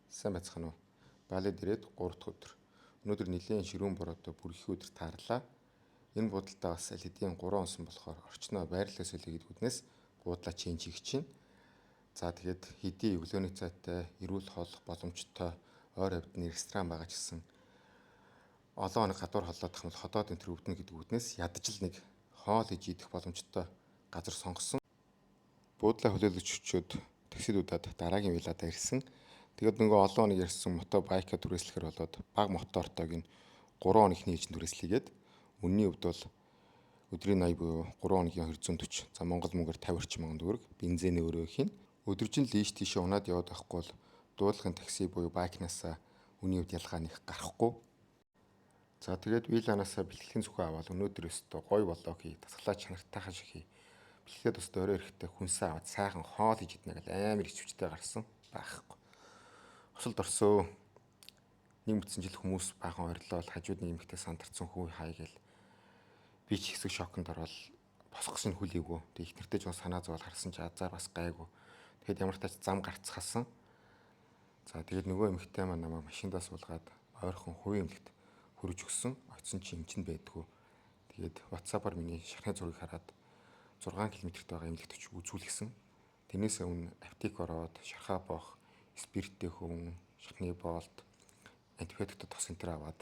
Сайн байцгаана уу? Балид ирээд 3 дахь өдөр. Өнөөдөр нэлээн ширүүн бороотой бүр их өдөр таарлаа. Энэ буудалдаа бас аль хэдийн 3 онсон болохоор орчноо байрлалаа солиё гэдэг үднээс буудлаа change хийх чинь. За, тэгээд хэдий өглөөний цайтай, эрүүл хооллох боломжтой ойр хавьд нь ресторан байгаа ч гэсэн олон хоног гадуур холлоод тах юм бол ходоод энэ төр өвдөнө гэдэг үднээс ядаж л нэг хоол хийж идэх боломжтой газар сонгосон. Буудлаа хүлээлгэж өчөөд таксид удаад дараагийн вилладаа ирсэн. Тэгээд нөгөө олон хоног ярьсан мото bike аа түрээслэхэр болоод баг мотортойг нь 3 хоногийн ээлжинд түрээслэгээд үнний хувьд бол өдрийн 80 буюу 3 хоногийн 240, за, Монгол мөнгөөр 50 орчим мянган төгрөг, бензиний өөрөө хийн. Өдөржин л ийш тийшээ унаад яваад байхгүй бол дуулгын такси буюу bike наасаа үнийн хувьд ялгаа нэг гарахгүй. За, тэгээд вилланаасаа бэлтгэлийн зүхээ аваад өнөөдөр өстө гоё болоо хий, дасгалаа чанартайхан шиг хий. Бэлтгэлээд өстө орой эрэхтэй хүнсээ аваад сайхан хоол хийж идэнэ гэл амар их хүчтэй гарсан байхгүй. Хосолд орсоо. Нэг мэдсэн жил хүмүүс баахан орилол, хажууд нэг эмэгтэй сандарцсан хүү хай гэл би ч хэсэг шоконд ороод босгосон хүлээгүй. Тэг их нэртэй жоон санаа зовол харсан чи азар бас гайгүй. Тэгэхэд ямар тач зам гарцгаасан. За, тэгээд нөгөө эмэгтэй маань намайг машиндаа суулгаад ойрхон хувийн эмнэлэгт хүрэж өгсөн. Очсон чи эмч нь байдгүй. Тэгээд WhatsApp-аар миний шархны зургийг хараад 6 км-т байгаа эмнэлэгт очиж үзүүлсэн. Тэрнээс өмнө аптек ороод шархаа боох, спирттэй хөвөн, шархны боолт, антибиотик тос энэ төр аваад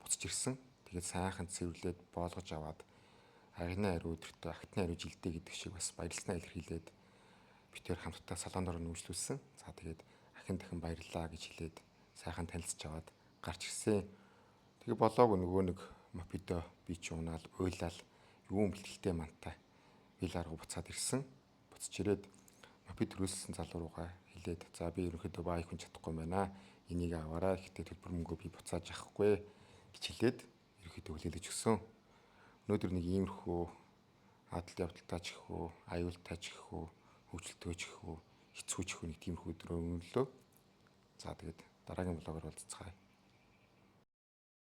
буцаж ирсэн. Тэгээд сайхан цэвэрлээд боолгож аваад агны ариу өдөртөө агтны ариу жилдээ гэдэг шиг бас баярлалснаа илэрхийлээд бид тэр хамтдаа салондор нүүжлүүлсэн. За, тэгээд ахин дахин баярлалаа гэж хэлээд сайхан танилцж аваад гарч ирсэн. Тэгээ болоогүй нөгөө нэг мопедо би ч унаал уйлал юу бэлтгэлтэй мантай вилла руу буцаад ирсэн. Буцаж ирээд мопед түрээсэлсэн залуу руугаа хэлээд, за, би ерөнхийдөө bike хүн чадахгүй байна. Энийг аваарай. Гэхдээ төлбөр мөнгөө би буцааж авахгүй гэж хэлээд ерөнхийдөө хүлээлгэж өгсөн. Өнөөдөр нэг иймэрхүү адал явдалтай ч гэх үү, аюултай ч гэх үү, хөвчлөлтөө ч гэх үү, хэцүү ч гэх үү, нэг тиймэрхүү өдөр өнгөрлөө. За, тэгээд дараагийн vlog оор уулзцгаая.